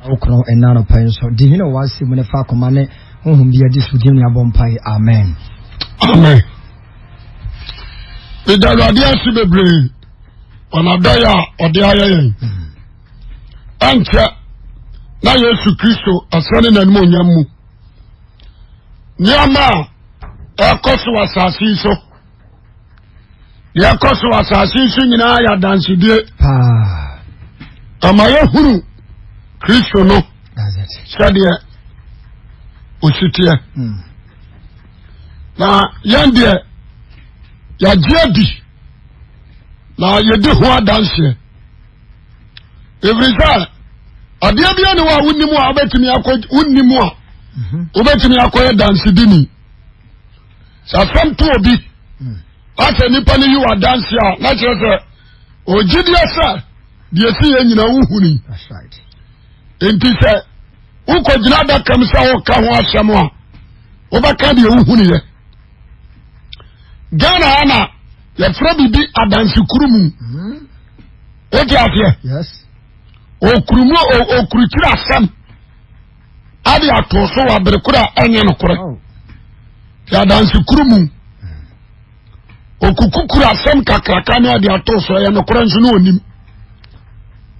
Wo korɔn ɛna anɔpa yi nso di hene wɔ w'asɛm mu ne fa akoma ne honhom bi adi so din ne abɔ mpae. Amen. Amen. Meda Awurade ase bebree wɔn adɔeɛ a ɔde ayɛ yɛn. Ɛnkyɛ na Yesu Kristo asɛne n'anim onyam mu. Nneɛma a ɛkɔ so wɔ asase yi so. Deɛ ɛkɔ so wɔ asase yi so nyinaa yɛ adansedie. Ama yɛhunu Kristo no sɛdeɛ ɔsi teɛ. Hmm. Na yɛn deɛ yɛagye adi na yɛdi ho adanseɛ. Ɛfiri sɛ adeɛ bi ne hɔ a wonim a wobɛtumi akɔ wonnim a mhm. wobɛtumi akɔyɛ dansedini. Sɛ asɛm to obi asɛ nipa no yi wɔ adanse a na kyerɛ sɛ ɔgyidie sɛ deɛ si yɛ nyina wohu ni. Nti sɛ wokɔgyina adaka mu sɛ woka ho asɛm a wobɛka deɛ wohu ni yɛ. Ghana ha na yɛfrɛ biribi adansekuru mu. Wote aseɛ? Okurumu okurukyiri asɛm. ade ato so wɔ abere koro a ɛnyɛ nokorɛ oh. te adanse kuru mu okukukuru asɛm kakraka ne ade ato so ɛyɛ nokorɛ nso ne onim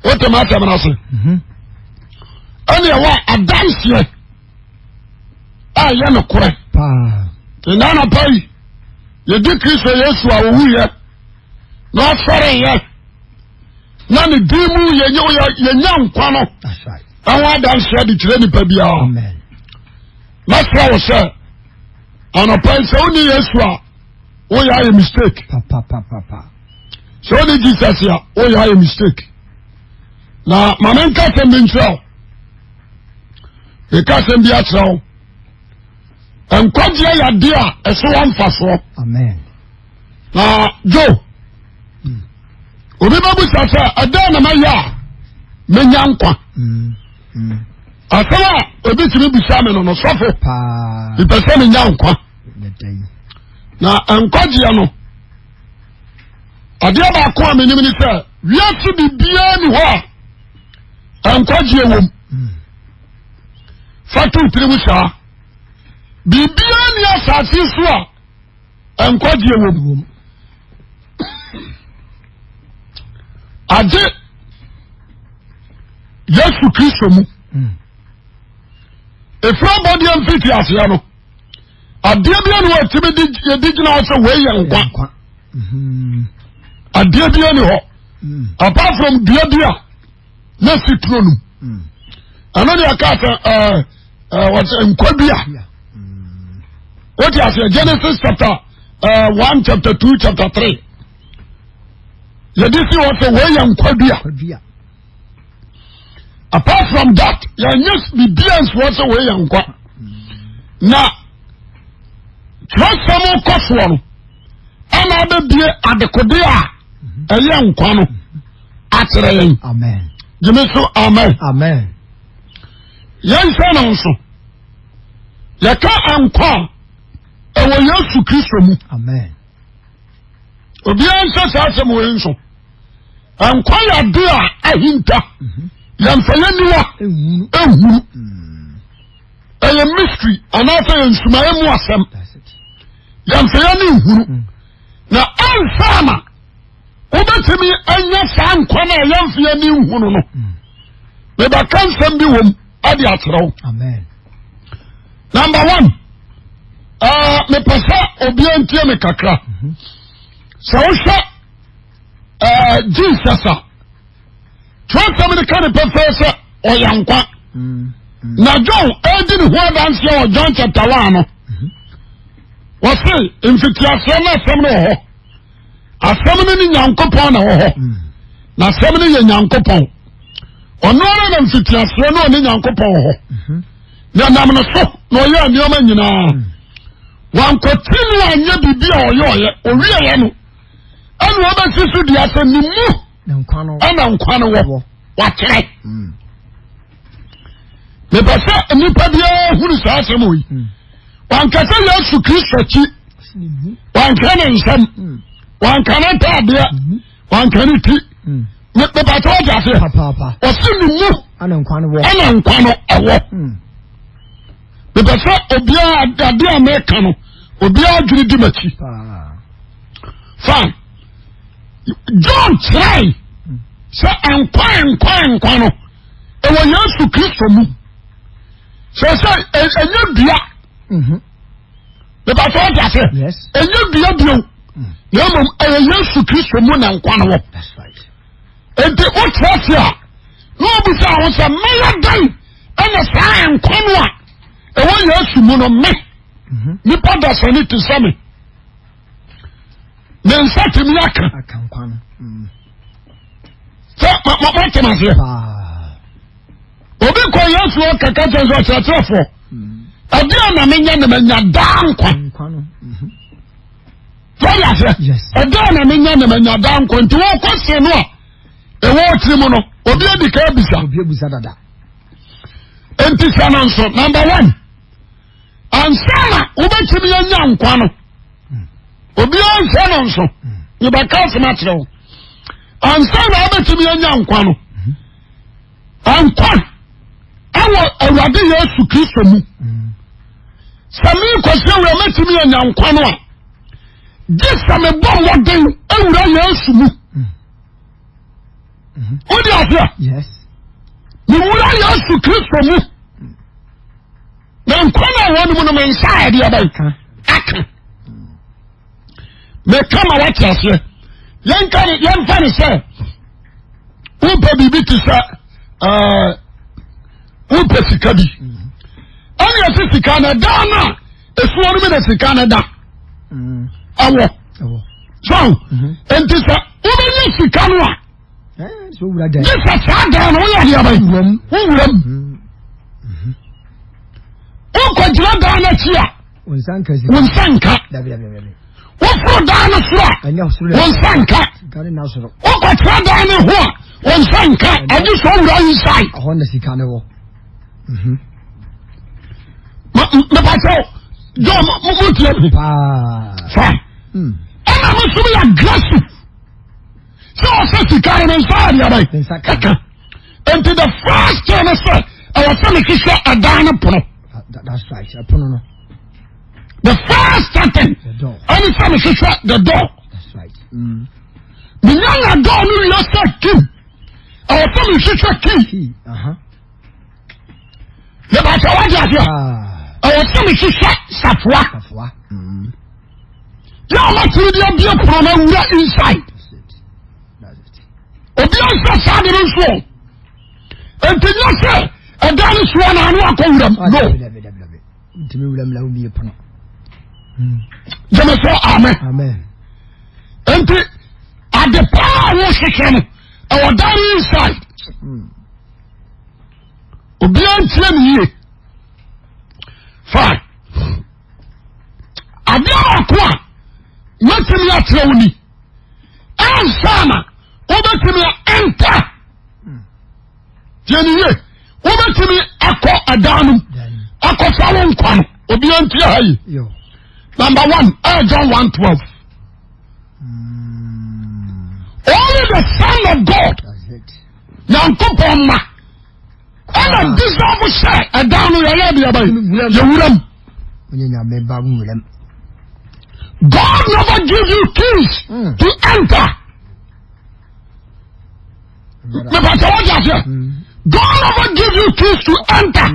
wote ma asɛm no ase mhm. ɛne ɛwɔ adanseɛ a ɛyɛ nokorɛ nna anapa yi yɛdi Kristo Yesu a owuiɛ na ɔsɔreyɛ na ne din mu yɛnya nkwa no ɛho adanseɛ de kyerɛ nipa biara. Mɛsrɛ wo sɛ anɔpa yi sɛ wonni Yesu a woyɛ ayɛ mistake. Sɛ wonni Jesus a woyɛ ayɛ mistake. Na ma menka asɛm bi nkyerɛ wo. Meka asɛm bi akyerɛ wo. Nkwagyeɛ yɛ adeɛ a ɛso wɔ mfasoɔ. Na Joe, hmm. obi bɛbusa sɛ ɛdɛn na mɛyɛ a mɛnya nkwa. Hmm. Hmm. Asɛm a obi tumi bisa me no no sɔfo mepɛ sɛ menya nkwa. Na nkwagyeɛ no adeɛ baako a menim ne sɛ wiase biribiara ni hɔ a nkwagyeɛ wom. Fa to tirim saa biribiara ni asase so a nkwagyeɛ wom. Agye Yesu Kristo mu. Efiri abɔdeɛ mfiti aseɛ no, adeɛ bi ni hɔ ɛtumi di yɛdi gyina hɔ sɛ wei yɛ nkwa. Adeɛ bi ni hɔ. Apart from dua bi a na si turo no mu. Ɛno deɛ ɛka sɛ ɛɛ ɛɛ wɔsɛ nkwa dua. Wote aseɛ Genesis chapter 1 chapter 2 chapter 3 yɛde si hɔ sɛ wei yɛ nkwa dua. Apart from that yɛnyɛ biribiara nsi hɔ sɛ wei yɛ nkwa. Na twerɛsɛm kɔ soɔ no ɛna abɛbie adekode a ɛyɛ nkwa no akyerɛ yɛn. Gyeme so amen. Amen. Yɛnhwɛ no nso yɛka nkwa a ɛwɔ Yesu Kristo mu. Amen. Obiara nhyɛ saa asɛm wɔ yi nso. Nkwa yɛ ade a ahinta. Mhm. Yɛmfa yɛn niwa ehuru. Mm. Ɛyɛ mystery anaasɛ yɛ nsumaeɛ mu asɛm. Yɛmfa yɛn ni nhuru. Mm. Na ansa na wobɛtumi anya saa nkwa no a yɛmfa yɛn ni nhunu no. Mm. Mebɛka nsɛm bi wom ade akyerɛ wo. Number one, uh, mepɛ sɛ obiara ntie me kakra. Mm-hmm. Sɛ wohwɛ uh, Jesus a, twerɛsɛm no ka ne pɛfɛɛ sɛ ɔyɛ nkwa. Mm-hmm. Na John ɛredi ne ho adanseɛ wɔ John chapter 1 no. Mm-hmm. Wɔse mfitiaseɛ no asɛm no wɔ hɔ. Asɛm no ne Nyankopɔn na wɔ hɔ. Mm. Na asɛm no yɛ Nyankopɔn. Ɔno ara na mfitiaseɛ no ɔne Nyankopɔn wɔ hɔ. Mm-hmm. Na nam no so na ɔyɛ nneɛma nyinaa. Mm. Wankɔti no anyɛ biribi a ɔyɛ ɔyɛ owieɛ no ɛna ɔbɛsi so dua sɛ ne mu ɛna nkwa no wɔ wakyerɛ. Mm. Mepɛ sɛ nnipa biara hunu saa asɛm wɔ yi. Mm. Wankasa Yesu Kristo akyi. Wanka ne nsɛm. Wanka ne ntaadeɛ. Wanka ne ti. Mepatɛ wate aseɛ. Ɔse ne mu ɛna nkwa no ɛna nkwa no ɛwɔ. Mepɛ sɛ obiara adeɛ a meka no obiara adwene di m'akyi. Fine. John kyerɛe sɛ nkwa nkwa nkwa no ɛwɔ Yesu Kristo mu. Sɛ sɛ ɛnyɛ dua. Mepatɛ wate aseɛ. Ɛnyɛ dua bio. Na mmom ɛyɛ Yesu Kristo mu na nkwa no wɔ. Enti wotra ase a na obisa ho sɛ mɛyɛ dɛn ɛna saa nkwa no a ɛwɔ Yesu mu no me mhm. nipa dasani te sɛ me me nsa tumi aka sɛ mɔtɛm aseɛ obi kɔ Yesu hɔ kɛkɛ kyɛn sɛ ɔkyerɛkyerɛfoɔ ɛdeɛ mm. na menya na manya daa nkwa mhm. Sɔre aseɛ. Ɛdɛn na menya na manya daa nkwa nti wɔkɔ se no a ɛwɔ ɔtiri mu no obi adi ka abisa. Obi abisa dada. Nti sɛ no nso number one ansa na wobɛtumi anya nkwa no hmm. obi ansa no nso hmm. yɛbɛka asɛm akyerɛ wo ansa na wobɛtumi anya nkwa no hmm. Nkwa ɛwɔ Awurade Yesu Kristo mu. Sɛ merekɔsi awura mɛtumi anya nkwa no a, gye sɛ mebɔ mmɔden awura Yesu mu. Wode aseɛ? Mewura Yesu Kristo mu. Na nkwa no a ɛwɔ no mu no me nsa a ɛde ɛbɛn aka. Meka ma wate aseɛ. Yɛnka ne yɛmfa ne sɛ wopɛ biribi te sɛ ɛɛ wopɛ sika bi. Ɛna ɛsɛ sika no ɛda no a esuo no mu na sika no da. Ɛwɔ. So nti sɛ wobɛnya sika no a. Gye sɛ saa dan no woyɛ adeɛ bɛn wowura mu. Wokɔgyina dan no akyi a. Wo nsa nka. Woforo dan no soro a. Wo nsa nka. Wokɔtena dan no ho a. Wo nsa nka. Agye sɛ owura inside. Ɛhɔ na sika no wɔ. Mepatɛ John mo tie mi. Fa. Ɛna mo nso yɛ aggressive. Sɛ ɔsɛ sika no ne nsa yɛ deɛ bɛn. Kaka. Nti the first thing ne sɛ ɛwɔ sɛ mehwehwɛ ɛdan no pono. That's right. Ɛpono no. The first thing ɛne sɛ mehwehwɛ the door. That's right. Mm. Menya nya door no wie sɛ kim. Ɛwɔ sɛ mehwehwɛ key. Key. Uh-huh. Mebàtɛ wagye aseɛ. Ah. Ɛwɔ sɛ mehwehwɛ safoa. Safoa. Mm. Yɛ a matiri de abie pono no awura inside. That's it. That's it. Obi ansa saa de no nso. Nti nyɛ sɛ ɛdan no soa na ano akɔ wuram. Ah, No. Ntumi wuram na wobie pono. Gyeme so amen. Amen. Nti ade paa a wohwehwɛ no ɛwɔ dan no inside. Obiara ntie ne yie. Fine. Adeɛ baako a mɛtumi akyerɛ wo ni ansa na wobɛtumi enter tiɛ ne yie wobɛtumi akɔ ɛdan no mu akɔfa wo nkwa no obiara ntia ha yi number one ɛyɛ John 1:12 only the son of God nyankopɔn ma ɛna deserve sɛ ɛdan no yɛyɛ deɛ bɛyɛ yɛwura mu. God never give you keys mm. to enter. Mepatɛ wọ́n di aseɛ. God never give you keys to enter.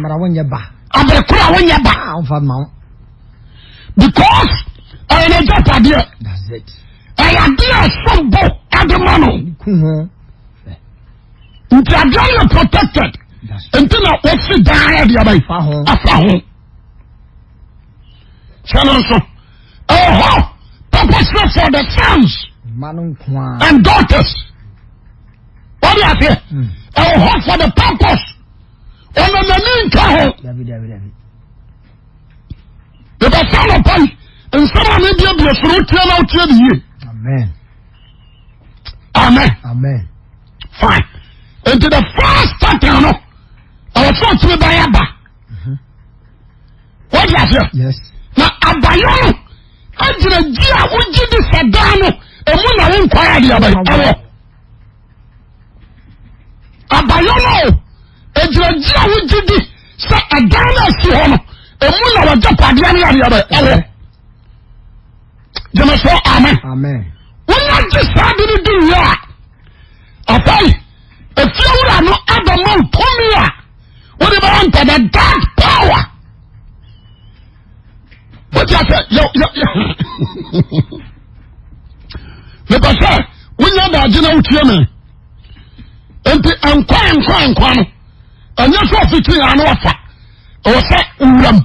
Abirikura wọ́n nyɛ ba. Because ɛyɛ n'agya padeɛ. Ɛyɛ adeɛ ɛsɔn bo ɛde ma no. Nti adeɛ no yɛ protected. Nti na wɔsi dan ɛde abayi afa ho. Sɛ no nso ɛwɔ hɔ purposely for the sons and daughters. Wọ́n di aseɛ ɛwɔ hɔ for the purpose. Ọ̀nà n'ani nka ho. Ìbẹ̀sẹ̀ ọ̀nà yi nsẹ́m a mi bie bie soro tie na o tie ni yie. Amen. Amen. Amen. Fine. Nti the first starting no ɛwɔ sɛ ɔtumi bɛyɛ ba. Wọ́n di aseɛ. Yes. Na abayɔ no agyina gyi a wogye di sɛ dan no emu na wo nkwa yɛ adeɛ bɛyɛ ɛwɔ. Daeɛ no o, ɛgyina gye a wogye di sɛ ɛdan no asi hɔ no, ɛmu na w'agyapadeɛ ne adeɛ bɛ ɛwɔ. Gyeme so amen. Wonya gye saa de no di wie a, afei efie wura no abɛma wo tumi a wode bɛyɛ ntɛdɛ that power. Wote asɛ yɛ yɛ yɛ mepɛ sɛ wonya daagye na wotie me. Nti nkwa nkwa nkwa no ɛnyɛ sɛ ɔfiti ano afa ɛwɔ sɛ wuram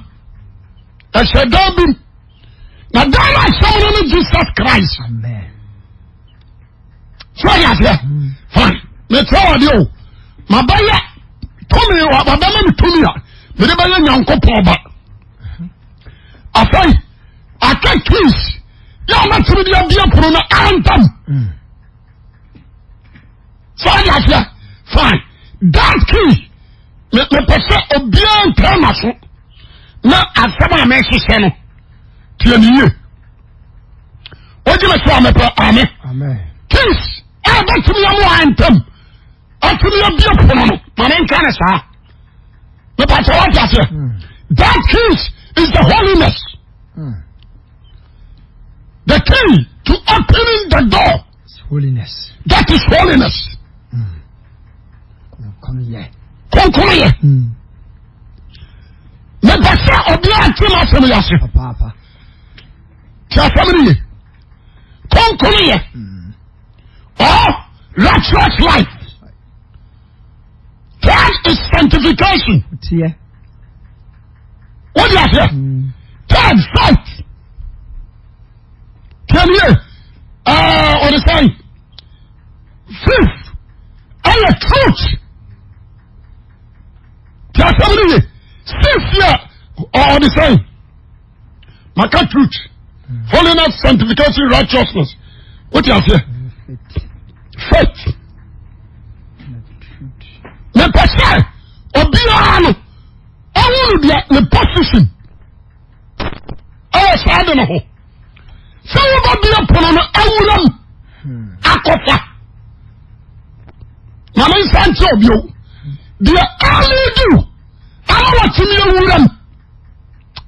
ɛhyɛ dan bi mu na dan no asɛm no ne Jesus Christ. So ɔyɛ aseɛ hmm. fine mekyerɛ wɔ adeɛ o mabɛyɛ tumi wabɛma me tumi a mede bɛyɛ Nyankopɔn ba afei aka keys yɛ a mɛtumi de abie pono no antam. Mm. So ɔyɛ aseɛ fine that key mepɛ sɛ obiara ntaa ma so na asɛm a mɛhyehyɛ no tie ne yie wogye me so a mepɛ ame keys a bɛtumi amu a ntam atumi abie pono no ma menka ne saa mepɛ sɛ wote aseɛ hmm. that keys is the holiness hmm. the key to opening the door holiness that is holiness hmm. Kronkronyɛ. Hmm. Mepɛ sɛ obiara te m'asɛm yi ase. Te asɛm no ye. Kronkronyɛ. Hmm. Or righteous life. Third is sanctification. What do you say? Hmm. Third, faith. Tiɛ ɛɛ ɔde sɛn. Fifth, ɛyɛ truth. Tí a sẹ́mu ni yẹ, six yẹ ɔde sẹ́yìn. Maka truth, holiness, sanctification, righteousness. O ti aseɛ? Faith. Mepɛ sɛ obiara no ɔhunu deɛ ne position ɛwɔ saa de no ho. Sɛ wobɛbie pono no awuram akɔfa. Na me nsa nkyerɛ obio. Deɛ ɛlead ama wɔtumi awuram.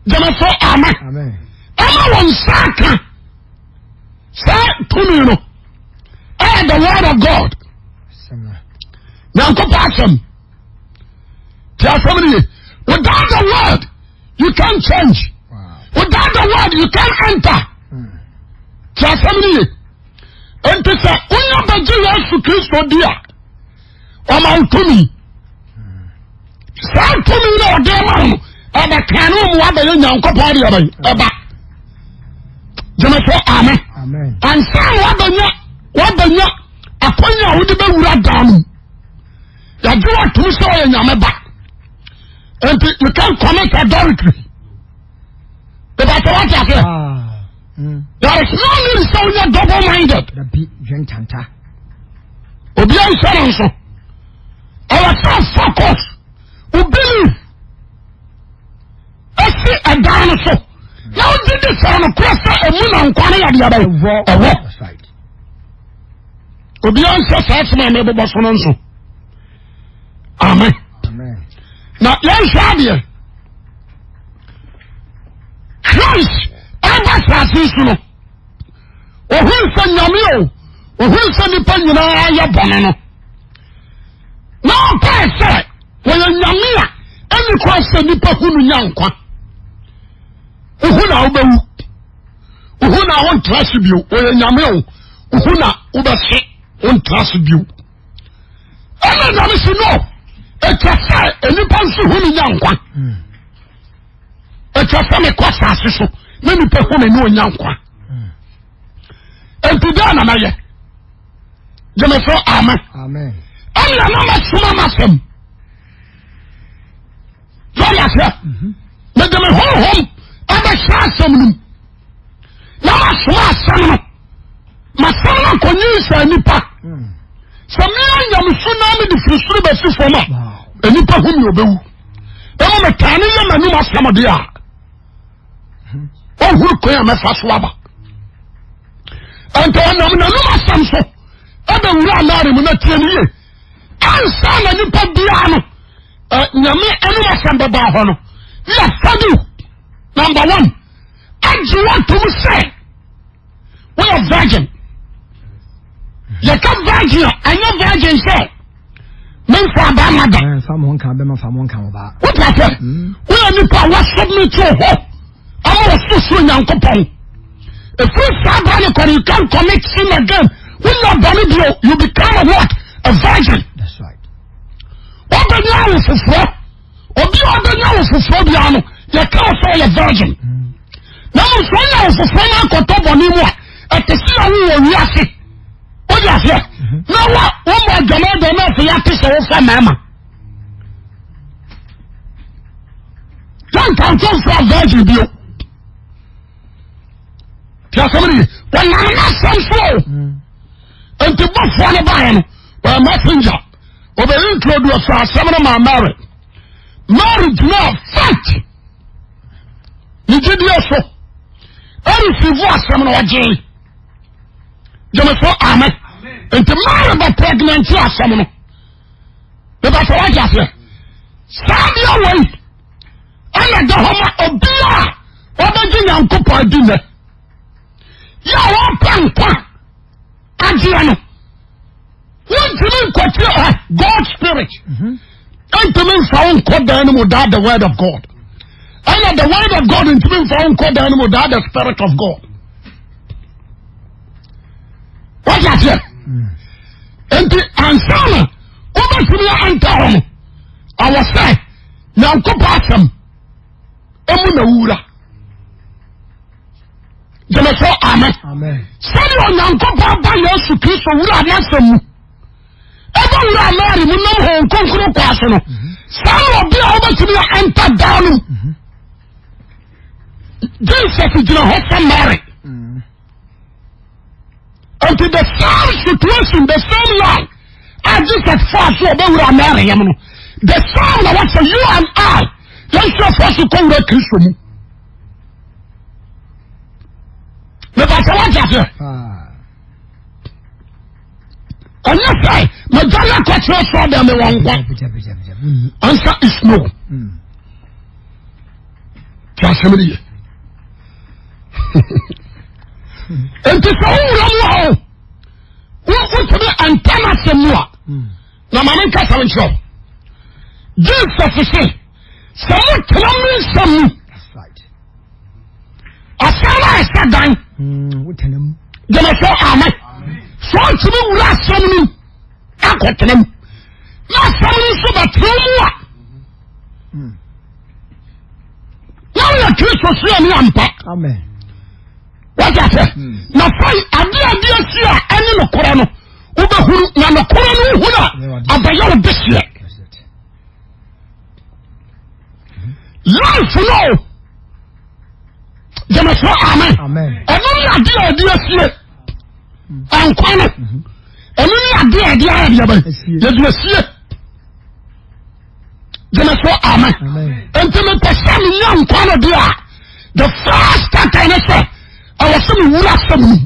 Gyeme so amen. Ama wɔn nsa aka saa tumi no ɛyɛ the word of God. Nyankopɔn asɛm. Ti asɛm no ye. Without the word, you can't change. Without the word, you can't enter. Hmm. Ti asɛm no ye. Nti sɛ wonya bɛgye Yesu Kristo di a, ɔma wo tumi. Saa tumi na ɔde ma wo no, ɛbɛka ne mu abɛyɛ Nyankopɔn de ɛbɛn ɛba. Gyeme so amen. Ansa na wabɛnya wabɛnya akwanya a wode bɛwura dan mu. Yɛgye watom sɛ ɔyɛ Nyame ba. Nti you can commit adultery. Ìbàtà wá ti àfẹ́. There is no need sɛ wonyɛ double minded. Obi anhyɛ no nso. Ɛwɔ sɛ focus wo belief esi ɛdan no so na wogye di sɛ no korɛ sɛ emu na nkwa no yɛ deɛ bɛyɛ ɛwɔ. Obi anhyɛ saa asɛm a mebobɔ so no nso. Amen. Na yɛnhwɛ adeɛ. Christ ɛba asase so no ohun sɛ nyame o ohun sɛ nipa nyinaa yɛ bɔne no na ɔpɛɛ sɛ wɔyɛ nyame a ɛne kora sɛ nipa hu no nya nkwa ohu na wobɛwu ohu na wontra se bio wɔyɛ nyame o ohu na wobɛhye wontra se bio ɛna nyame si no ɛtwa sɛ nnipa nso hu no nya nkwa hmm. Ɛtwa sɛ mekɔ asase so na nipa hu me ne ɔnya nkwa. Nti dɛn na mɛyɛ? Gyeme so amen. Ɛnna na mɛsoma m'asɛm. Sɔre aseɛ. Mhm. Mede me honhom ɛbɛhyɛ asɛm no mu. Na masoma asɛm no. Masɛm no akɔnyinsɛn nipa. Hmm. Sɛ mea nyamesu na mede firi soro bɛsi fam a, nipa hu me ɔbɛwu. Ɛma metaa ne yɛ m'anom asɛm deɛ a, ɔhuru kwan a mɛfa so aba. Ɛnti ɔnam n'anom asɛm so ɛbɛwura anaare mu na tie ne yie. Ansa na nipa biara no nyame ɛnum asɛm bɛba hɔ no ne yɛfadu number one agye watom sɛ woyɛ virgin. Yɛka virgin a ɛnyɛ virgin sɛ memfa abaa da. Wote asɛ woyɛ nipa a wasubmit wo hɔ ama wɔsorosoro Nyankopɔn. Ɛfiri saa baa no kɔre you can commit sin again. Wonya bɔne bio, you become a what? A virgin. Wobɛnya awo foforɔ. Obi a ɔbɛnya awo foforɔ biara no yɛka wo sɛ ɔyɛ virgin. Na mmom sɛ ɔnya awo foforɔ no akɔtɔ bɔne mu a ɛte sɛ yɛwo wɔ wiase. Wode aseɛ na wa wɔmmɔ adwama dɔ na afei ate sɛ wofa mmarima. Yɛnka nso virgin bio. Tí a sɛm ni wɔnam n'asɛm so o. Nti bɔfoɔ no baeɛ no wɔyɛ messenger ɔbɛyi introduce asɛm no maa Mary. Mary gyina fight ne gyidie so ɛresivu asɛm no ɔgyee. Gyeme so amen. Nti Mary bɛ pregnant asɛm no. Bɛbɛ sɛ wagye aseɛ. Saa deɛ wei ɛna da hɔ ma obi a ɔbɛgye Nyankopɔn adi nnɛ. Yɛ a wɔpɛ nkwa agyeɛ no, wontumi nkɔtie ɛ God spirit. Ɛntumi nfa wo nkɔ dan no mu without the word of God. Ɛna the word of God ntumi nfa wo nkɔ dan no mu without the spirit of God. Wọ́n aseɛ. Nti ansa na wobɛtumi anta hɔ no, awɔ sɛ Nyankopɔn asɛm emu na wura. Gyeme so amen. Sɛdeɛ Onyankopɔn ba Yesu Kristo wura n'asɛm mu ɛbɛ wura Mary mu nam Honhom Kronkron kɔ ase no, saa na ɔbi a wobɛtumi anta daa no mu. Jesus gyina hɔ sɛ Mary. Nti the same situation, the same line a Jesus faa so ɔbɛwura Mary yam no, the same na wɔsɛ you and I yɛn nso fa so kɔwura Kristo mu. Mebasa wagye aseɛ. Ɛnyɛ sɛ magya no akɔkyerɛ sɛ ɔdɛ me wɔ nkwa. Answer is no. Tí asɛm no yɛ. Nti sɛ wowura mu a o, wotumi ɛntɛm asɛm mu a, na maame nkasa nkyerɛ wo. Jesus se, sɛ motena me nsɛm mu, asɛm a ɛsɛ dan, gyeme sɛ amen. Sɛ ɔntumi wura asɛm no mu akɔtena mu, na asɛm no nso bɛtena mu a, na woyɛ Kristo suani ampa. Wagya sɛ na fai ade ade asi a ɛne nokorɛ no wobɛhunu, na nokorɛ no wohunu a abɛyɛ wo dehyeɛ. Life no gyeme so amen. Ɛno ne ade a ɔde asie nkwa no, ɛno ne ade a ɔde ayɛ deɛ bɛn yɛde asie. Gyeme so amen. Nti mepɛ sɛ menya nkwa no deɛ a, the first step ne sɛ ɛwɔ sɛ mewura asɛm no mu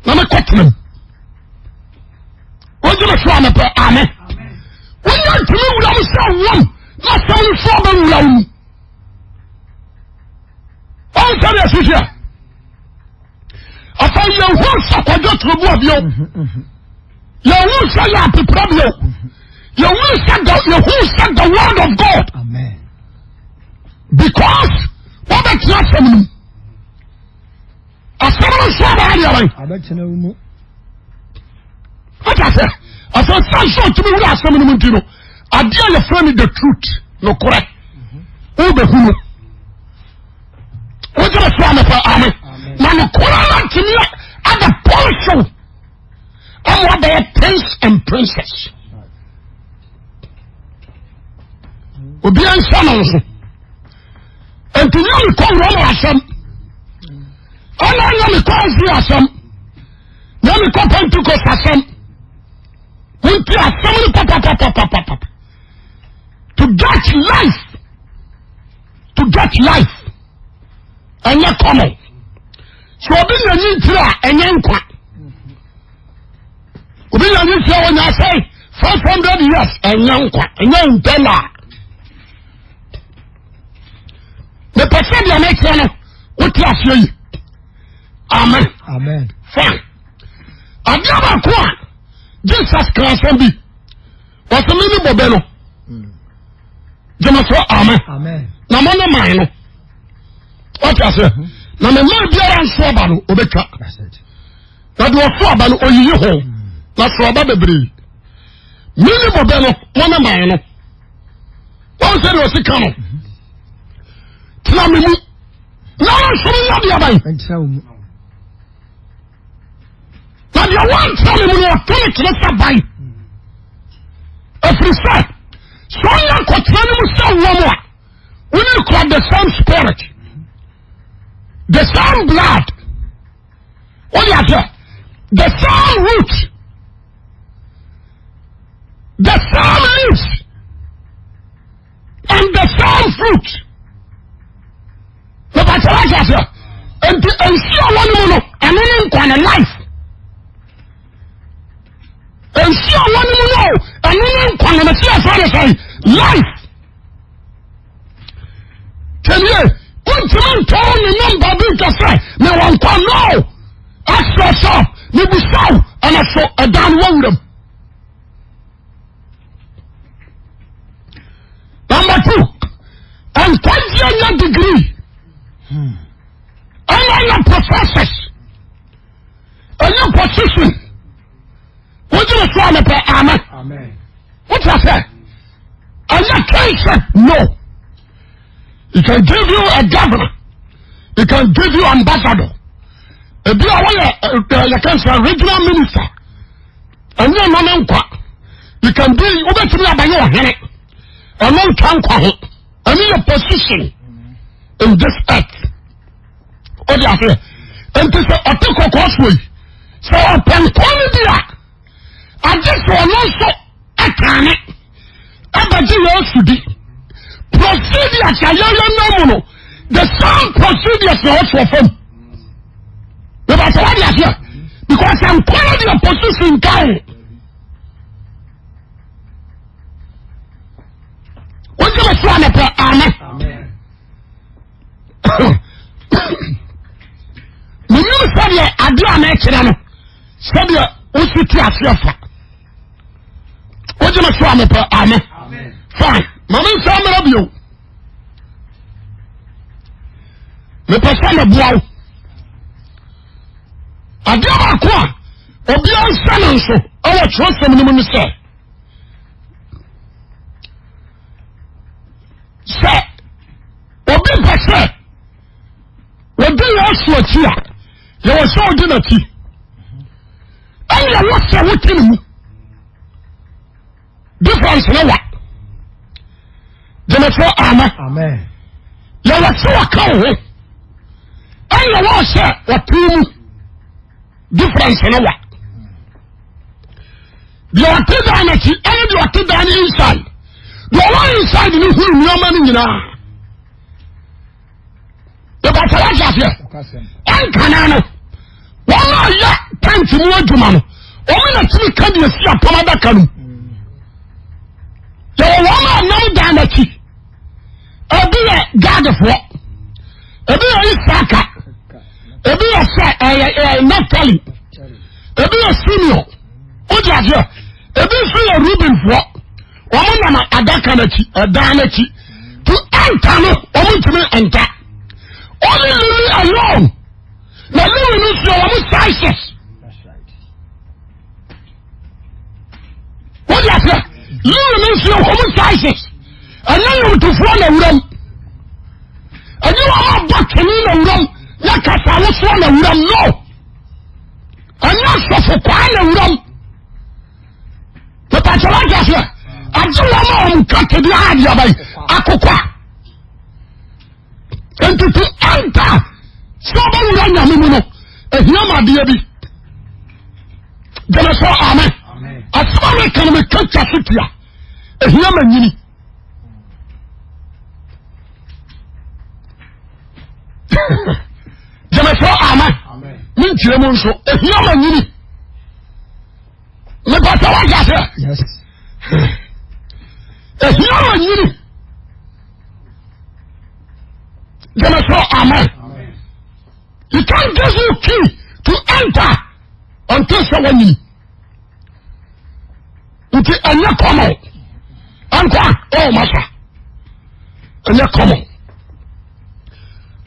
na mekɔtena mu. Wogyeme so a mepɛ amen. Wonya ntumi wura mu sɛ wɔm na asɛm no so ɔbɛwura wo mu. Ɔn sɛ deɛ sisi a afei yɛhu sɛ kwadwo turubu bio, yɛhu sɛ yɛ apepra bio, yɛhu sɛ the yɛhu sɛ the word of God. Amen. Because wɔbɛtena asɛm no mu, asɛm no nso abɛyɛ deɛ bɛn abɛtena wo mu. Wọ́n sɛ afei san sɛ ɔtumi wura asɛm no mu nti no adeɛ a yɛfrɛ no the truth nokorɛ wobɛhu no. Wogyina so amepɛ ame na nokorɛ no ntumi ada pɔnso ama wabɛyɛ prince and princess. Obiara nsa no nso nti nyɛ mekɔ wura mu asɛm ɛna nyɛ mekɔ afi asɛm nyɛ mekɔ Pentecost asɛm. Wonti asɛm no papapapapapa to get life, to get life ɛnyɛ common. Sɛ obi nya nyi ntiri a ɛnyɛ nkwa. Obi nya nyi ntiri a wɔnya asɛe. 500 years ɛnyɛ nkwa, ɛnyɛ ntɛla. Mepɛ sɛ deɛ mekyerɛ no wote aseɛ yi. Amen. Amen. Fine. Adeɛ baako a Jesus ka asɛm bi wɔsɛ me ne bɔbɛ no. Gyama so amen. Amen. Na mo ne man no. Wote aseɛ? Na me man biara nso aba no obɛtwa. That's it. Na deɛ ɔso aba no oyiyi ho. Na so aba bebree. Me ne bɔbɛ no mo ne man no. Wɔn sɛ deɛ ɔsi ka no. Tena me mu. Na wɔn nso nyɛ deɛ aban. Ɛnkyerɛ wo mu. Na deɛ wɔntra me mu no ɔto ne kyerɛ sɛ ban. Ɛfiri sɛ sɛ ɔnyɛ nkɔtena no mu sɛ wɔ mu a wone kura the same spirit the same blood wode aseɛ the same root the same leaves and the same fruit bàbá sọ wáṣẹ aseɛ nti nsu a wɔn mu no ɛno ne nkwa ne life nsu a wɔn mu no ɛno ne nkwa ne mesi ɛfɛ ne sɛn life tẹ̀lé wontumi ntɔn ne nɔmba bi nka sɛ mewɔ nkwa no ask yourself mebusaw ɛna so ɛdan no wɔwuram Number two, nkwagyeɛ nyɛ degree. Ɛna nyɛ professors. Ɛnyɛ position. Wogyina so a mepɛ amen. Wote sɛ ɛnyɛ kingship no. He can give you a governor. He can give you ambassador. Ebi a wɔyɛ yɛ kan sɛ regional minister. Ɛnyɛ ɛno ne nkwa. You can be wobɛtumi abayɛ ɔhene. Ɛno ntwa nkwa ho. Ɛno yɛ position in this earth. O de aseɛ. Nti sɛ ɔte kɔkɔɔ soɔ yi, sɛ ɔpɛ nkwa no bi a, agye sɛ ɔno nso ɛkaane ɛbɛgye Yesu di. Procedures a yɛyɛ nam mu no, the same procedures na ɔsoɔ fam. Bɛbɛ sɛ wade aseɛ because nkwa no deɛ position nka ho. Wogye me so anɔpɛ amen. Menim sɛdeɛ adeɛ a mɛkyerɛ no sɛdeɛ wosi te aseɛ fa. Wogye me so anɔpɛ amen. Fine. Ma me nsa mmerɛ bio. Mepɛ sɛ meboa wo. Adeɛ baako a obiara nsa no nso ɛwɔ kyerɛsɛm no mu ne sɛ sɛ obi pɛ sɛ wɔdi Yesu akyi a yɛwɔ sɛ ɔdi n'akyi ɛne ɛwɔ sɛ wote ne mu difference ne wa gyemefo ama yɛwɔ sɛ wɔka wo ho ɛne ɛwɔ sɛ wɔte mu difference ne wa deɛ ɔte dan n'akyi ɛne deɛ ɔte dan no inside deɛ ɔwɔ inside no huru nneɛma no nyinaa ìbàtà wà jẹ aseɛ ɛnkana no wɔn a yɛ tent mu adwuma no wɔn na tumi ka deɛ si apam adaka no mu yɛwɔ wɔn a nam dan n'akyi ebi yɛ gaadfoɔ ebi yɛ isaka ebi yɛ sɛ ɛyɛ ɛyɛ naftali ebi yɛ simeon o jẹ aseɛ ebi nso yɛ rubenfoɔ. Wɔn nam adaka n'akyi ɛdan n'akyi to enter no wɔn ntumi enter only Lewi alone na Lewi no nso wɔn sizes wọ́n di aseɛ Lewi no nso wɔn sizes ɛnyɛ nnwomtofoɔ na wuram ɛnyɛ wɔn abɔ twene na wuram yɛ kasa awosoɔ na wuram no ɛnyɛ asɔfo kwaa na wuram. Pàtàkì wọ́n ti aseɛ agye wɔn a wɔn kata bi adi aba yi akokɔ a ntutu anta sɛ ɔbɛwura nyame mu no ehia ma adeɛ bi gyeme sɛ amen asɛm a meka no meka twa so tia ehia ma nyini gyeme sɛ amen menkyerɛ mu nso ehia ma nyini. mepɛ sɛ wagye aseɛ. Ehia wɔ nyini. Gyeme so amen. He can't give you key to enter until sɛ wanyini. Nti ɛnyɛ common. Ɛnkwa oh masa. Ɛnyɛ common.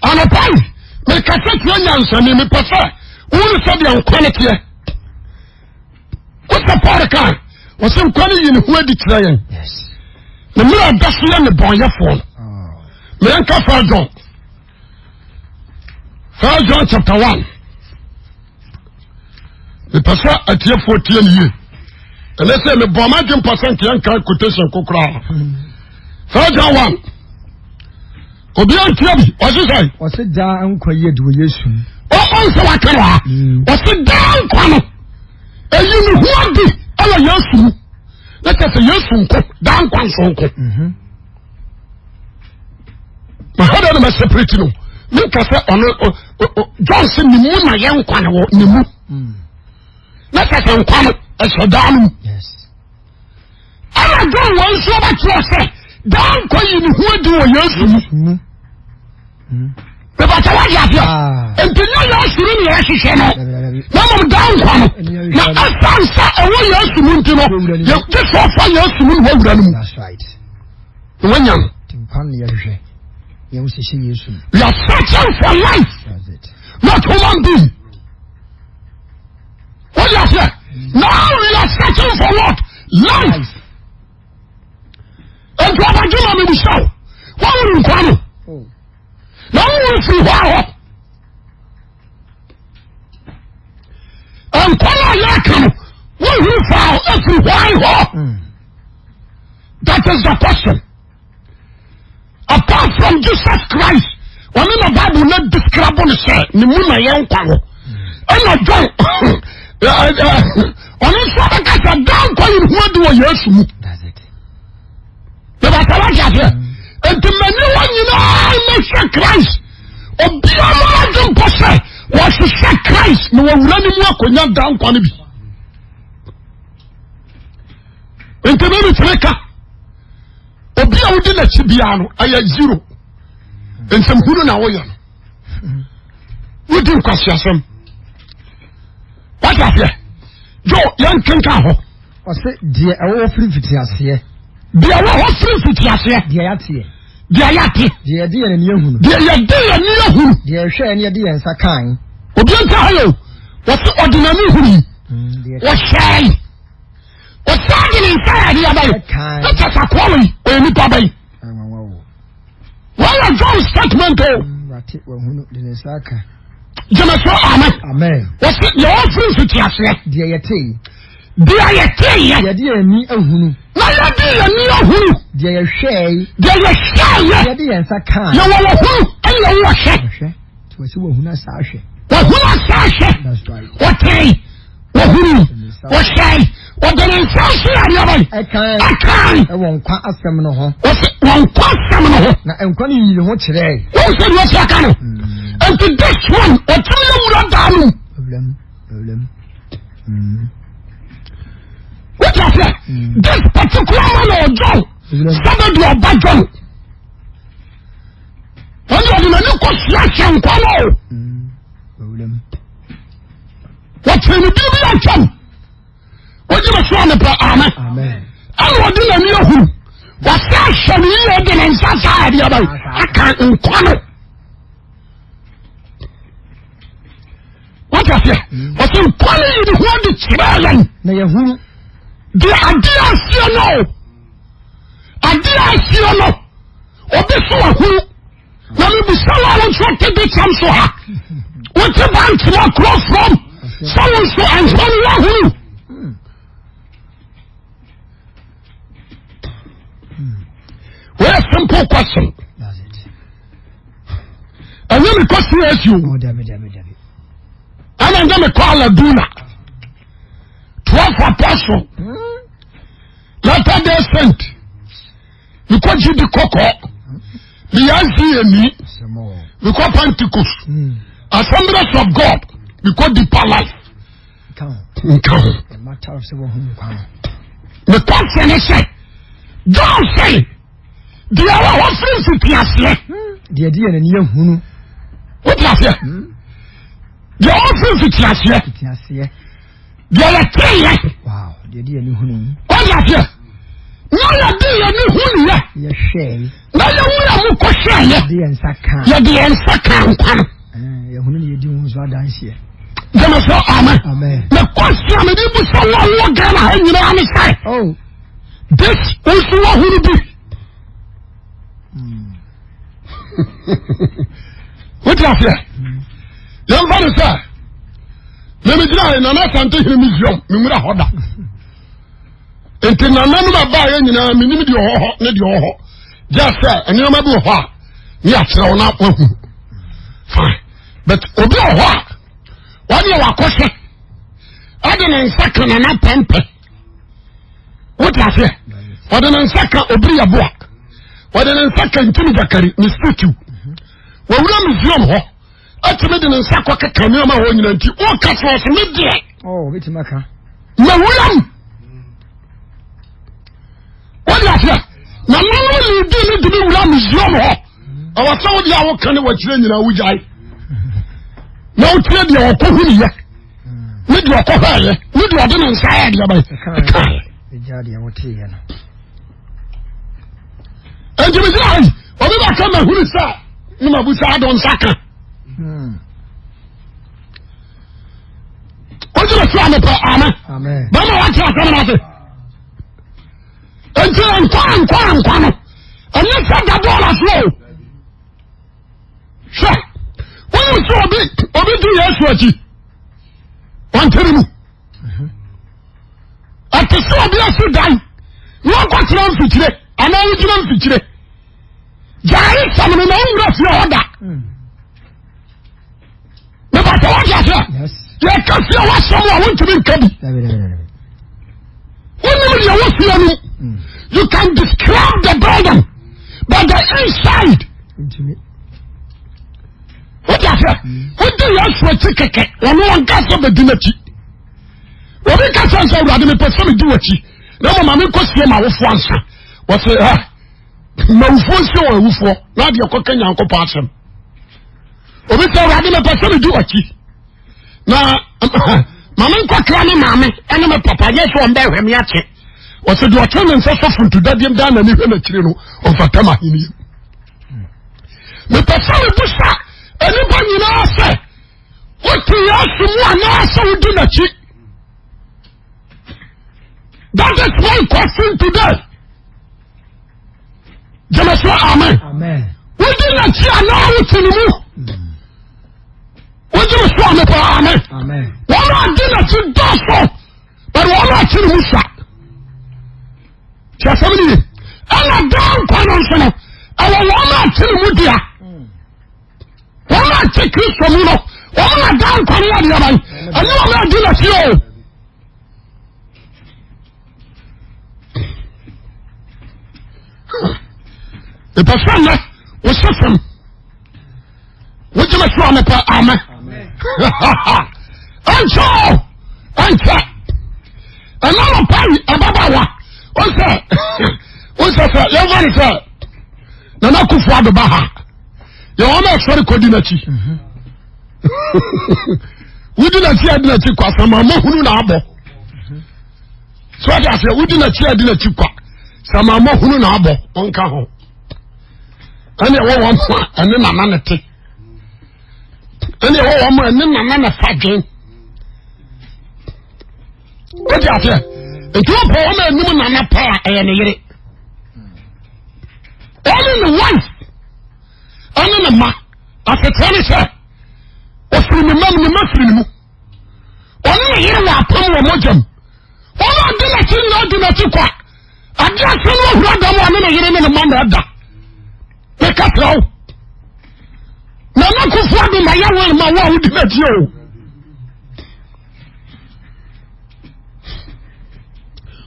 Anɔpa yi mekasa tia nyansani mepɛ sɛ wone sɛdeɛ nkwa no teɛ. Wosɛ Paul kan wɔsɛ nkwa no yi ne ho adi kyerɛ yɛn. Ne mmerɛ ɔda so yɛ ne bɔnyɛfoɔ no. Meyɛnka fa John. First John chapter 1. Mepɛ sɛ atiefoɔ tie ne yie. Ɛnɛ sɛ mebɔ ma adwe mpɔ sɛ nkeɛ nka quotation kokoraa. First John 1. Obi antie bi, ɔse sɛ. Ɔse daa nkwa yi adi wɔ Yesu mu. Ɔn sɛ waka no ha. Ɔse daa nkwa no, ɛyi ne ho adi ɛwɔ Yesu mu. Na kyerɛ sɛ Yesu nko, daa nkwa nso nko. Mm-hmm. Na ha dɛ na ma separate no menka sɛ ɔno John sɛ ne mu na yɛ nkwa no wɔ ne mu hmm. na sɛ sɛ nkwa no ɛhyɛ daa no mu ɛna John wɔn nso bɛkyerɛ sɛ daa nkwa yi ne ho adi wɔ Yesu mu bɛbɛtɛ wagye aseɛ ah. nti nyɛ Yesu no na yɛhwehwɛ no na mmom daa nkwa no na ɛsan sɛ ɛwɔ Yesu mu nti no yɛgye sɛ ɔfa Yesu mu na wawura no mu na wanya no. We are searching for life, not human being. What do you say? Now we are searching for what? Life. Nti ɔbɛgye ma mebisa wo woahunu nkwa no na wohunu firi hɔ ahɔ nkwa no a yɛka no wohunu faa afiri hɔ ahɔ that is the question apart from Jesus Christ ɔne na Bible na describe no sɛ ne mu na yɛn nkwa wɔ ɛna John ɔno nso abɛka sɛ daa nkwa yi ho adi wɔ Yesu mu bɛbɛsɛ wate aseɛ nti mani hɔ nyinaa mɛhwɛ Christ obiara mo adwe mpɔ sɛ wɔhwehwɛ Christ na wɔwura ne mu akɔnya daa nkwa no bi nti mɛmi tene ka obi a wodi n'akyi biara no ɛyɛ zero nsɛm hunu na woyɛ no wodi nkwasiasɛm wate aseɛ jo yɛn kenkan hɔ. ɔsɛ deɛ ɛwɔ hɔ firi mfitiaseɛ. deɛ ɛwɔ hɔ firi mfitiaseɛ. deɛ yɛateɛ. deɛ yɛate. deɛ yɛde yɛn ani ahunu. deɛ yɛde yɛn ani ahunu. deɛ yɛhwɛɛ ne yɛde yɛn nsa kan. obi nta ha yɛ o wɔsɛ ɔde n'ani hunu yi wɔhyɛe. Ɔsan de ne nsa yɛ adeɛ abayi. Ɛkyɛ sɛ akoa wei ɔyɛ nipa abayi. Wɔyɛ John statement o. Gyeme so amen. Wɔsi deɛ wɔfiri nso ti aseɛ. Deɛ yɛtee. Deɛ yɛtee yɛ. Yɛde yɛn ani ahunu. Na yɛde yɛn ani ahunu. Deɛ yɛhwɛɛ. Deɛ yɛhwɛɛ yɛ. Yɛde yɛn nsa kaa. Yɛwɔ wɔ hunu ɛna yɛwɔ hwɛ. Hwɛ. Wɔsi wɔhunu asa ahwɛ. Wɔhunu asa ahwɛ. Wɔtee. Wɔhunu, wɔhyɛe, wɔde ne nsa nso yɛ adeɛ bɛn? Ɛkan. Ɛkan. Ɛwɔ nkwa asɛm no ho. Wɔsi wɔ nkwa asɛm no ho. Na nkwa no yii ne ho kyerɛe. Wɔn sɛ deɛ ɔsi aka no. Nti this one ɔtumi yɛ wura daa no. Ewuram, ewuram. Mm. Wọ́n ti ase this particular man or John sábẹ́ di ọba John. Wọ́n di ọdún n'ani kɔ si ahyɛ nkwa no. Ewuram. Wɔkyerɛ ne bi bi atwam. Wogye me so anepɛ amen. Ɛna ɔde n'ani ahuru. Wɔsɛ ahyɛ ne yie de ne nsa saa adeɛ bɛyi aka nkwa no. Wọ́n ti aseɛ. Wɔsɛ nkwa no yi ne ho adi kyerɛ yɛn. Na yɛhunu. Deɛ adeɛ aseɛ no. Adeɛ aseɛ no. Obi so ahuru. Na mebisa wo a wo nso te de kyɛm so ha wote bantema kuro from sɛ wo nso nkwa no woahunu wɔyɛ simple question ɛnyɛ mekɔ csc o ɛna nyɛ mekɔ aladuna 12 apostle latter day saint mekɔ gyidi kɔkɔɔ meyɛ nca ni mekɔ pentecost hmm. assemblies of god mekɔ deeper life nka ho. Mekɔsɛ ne sɛ John sɛ deɛ ɛwɔ hɔ firi mfitiaseɛ. Deɛ ɛde yɛn ani ahunu. Wote aseɛ? Deɛ ɛwɔ firi mfitiaseɛ. Mfitiaseɛ. Deɛ yɛteeɛ. Wow, deɛ ɛde yɛn ani hunu. Wote aseɛ? Na yɛde yɛn ani hunuiɛ. Yɛhwɛe. Na yɛwura mu kɔhwɛeɛ. Yɛde yɛn nsa kaa. Yɛde yɛn nsa kaa nkwa no. Yɛhunu ne yɛdi ho nso adanseɛ. Gyeme sɛ amen. Amen. Mekɔsi a mede bu sɛ wo a wowɔ Ghana ha nyinaa ne sɛ. Oh. This nso wahunu bi. Wote aseɛ? Yɛmfa ne sɛ memegyina Nana Asante Hene Museum menwura hɔ da. Nti nananom abaayɛ nyinaa menim deɛ ɔwɔ hɔ ne deɛ ɔwɔ hɔ. Gye sɛ nneɛma bi wɔ hɔ a ne akyerɛ wo na wahu. Fine. But obi wɔ hɔ a wɔde wakɔhwɛ ɛde ne nsa ka nana pɛmpɛ. Wote aseɛ? Ɔde ne nsa ka obiri yaboa. Ɔde ne nsa ka ntumi jakari ne statue. Wɔwura museum hɔ ɛtumi de ne nsa kɔ keka nneɛma hɔ nyina nti ɔka sɛ ɔsɛ me deɛ. Oh, obetumi aka. Mawura mu. Wode aseɛ? Na nana lidi ne de me wura museum hɔ. Ɛwɔ sɛ wode a woka ne wɔkyerɛ nyinaa wogyae. Na wotie deɛ ɔkɔ hu ne yɛ. Ne deɛ ɔkɔ hwɛɛyɛ. Ne deɛ ɔde ne nsa ayɛ deɛ bɛyɛ. Ɛkaeɛ. Enti me gyina yi, obi bɛka ma hunu sɛ ne ma busa adɔ nsa ka. Wogyina so a mepɛ amen. Bɛma wate asɛm no ase. Enti nkwa nkwa nkwa no, ɛnyɛ sɛ da bɔɔla so o. Hwɛ, wonim sɛ obi obi di Yesu akyi, ɔnte ne mu. Ɛte sɛ obi asi dan na ɔkɔtena mfikyire anaa wogyina mfikyire. Gyae sɛm no na wowura fie hɔ da. Mebata wate aseɛ? Yɛka fie hɔ asɛm a wontumi nka bi. Wonim deɛ wɔ fie no. You can describe the building but the inside. Wote aseɛ? Wodi Yesu akyi kɛkɛ ɔno ɔnka sɛ bɛdi n'akyi. Obi ka sɛ sɛ Awurade mepɛ sɛ medi w'akyi na mmom ma menkɔsie m'awofoɔ ansa. Wɔse ɛ mawufoɔ nsie wɔn awufoɔ na adeɛ kɔka Nyankopɔn asɛm. Obi sɛ Awurade mepɛ sɛ medi w'akyi na ma menkɔkra me maame ɛne me papa nyɛ sɛ ɔmbɛhwɛ me akyɛ. Wɔse deɛ ɔtwe ne nsa sɔ funtudadeɛm daa n'ani hwɛ n'akyiri no ɔmfata m'ahennie. Mepɛ sɛ mebusa nnipa nyinaa sɛ wote Yesu mu anaasɛ wodi n'akyi. That is my question today. Gyeme so amen. Wodi n'akyi anaa wote ne mu? Wogye me so a mepɛ amen. Wɔn a di n'akyi dɔɔso, but wɔn a te ne mu sa. Tí asɛm ni ye. Ɛna daa nkwa no nso no, ɛwɔ wɔn a te ne mu dea. Wɔn a te Kristo mu no, wɔn na daa nkwa no yɛ adeɛ ban. Ɛne wɔn a di n'akyi o. Mepɛ sɛ nnɛ wohyɛ fam wogye me so a mepɛ amɛ ɛnkyɛ o ɛnkyɛ ɛna nɔpa yi ɛbɛba wa wosɛ wosɛ sɛ yɛmfa ne sɛ Nana Akufo Addo ba ha yɛ wɔn a ɛsɔre kɔdi n'akyi wodi n'akyi adi n'akyi kwa sɛ maa hunu na abɔ so ɔde aseɛ wodi n'akyi adi n'akyi kwa sɛ maa hunu na abɔ ɔnka ho ɛne ɛwɔ wɔn ho a ɛne nana ne te ɛne ɛwɔ wɔn a ɛne nana ne fa dwen wodi aseɛ nti wɔn pɔ wɔn a anim nana paa ɛyɛ ne yere ɔne ne wife ɛne ne ma asekyerɛ ne sɛ ɔfiri ne mam ne ma firi ne mu ɔne ne yere wɔ apam wɔ mogya mu wɔn a ɔdi n'akyi nyinaa di n'akyi kwa ade ase no ɔhura dɛm ɔne ne yere ne ne ma na ɛda meka kyerɛ wo na na kofoɔ de ma yɛ wɔn ma wo a wodi n'akyi o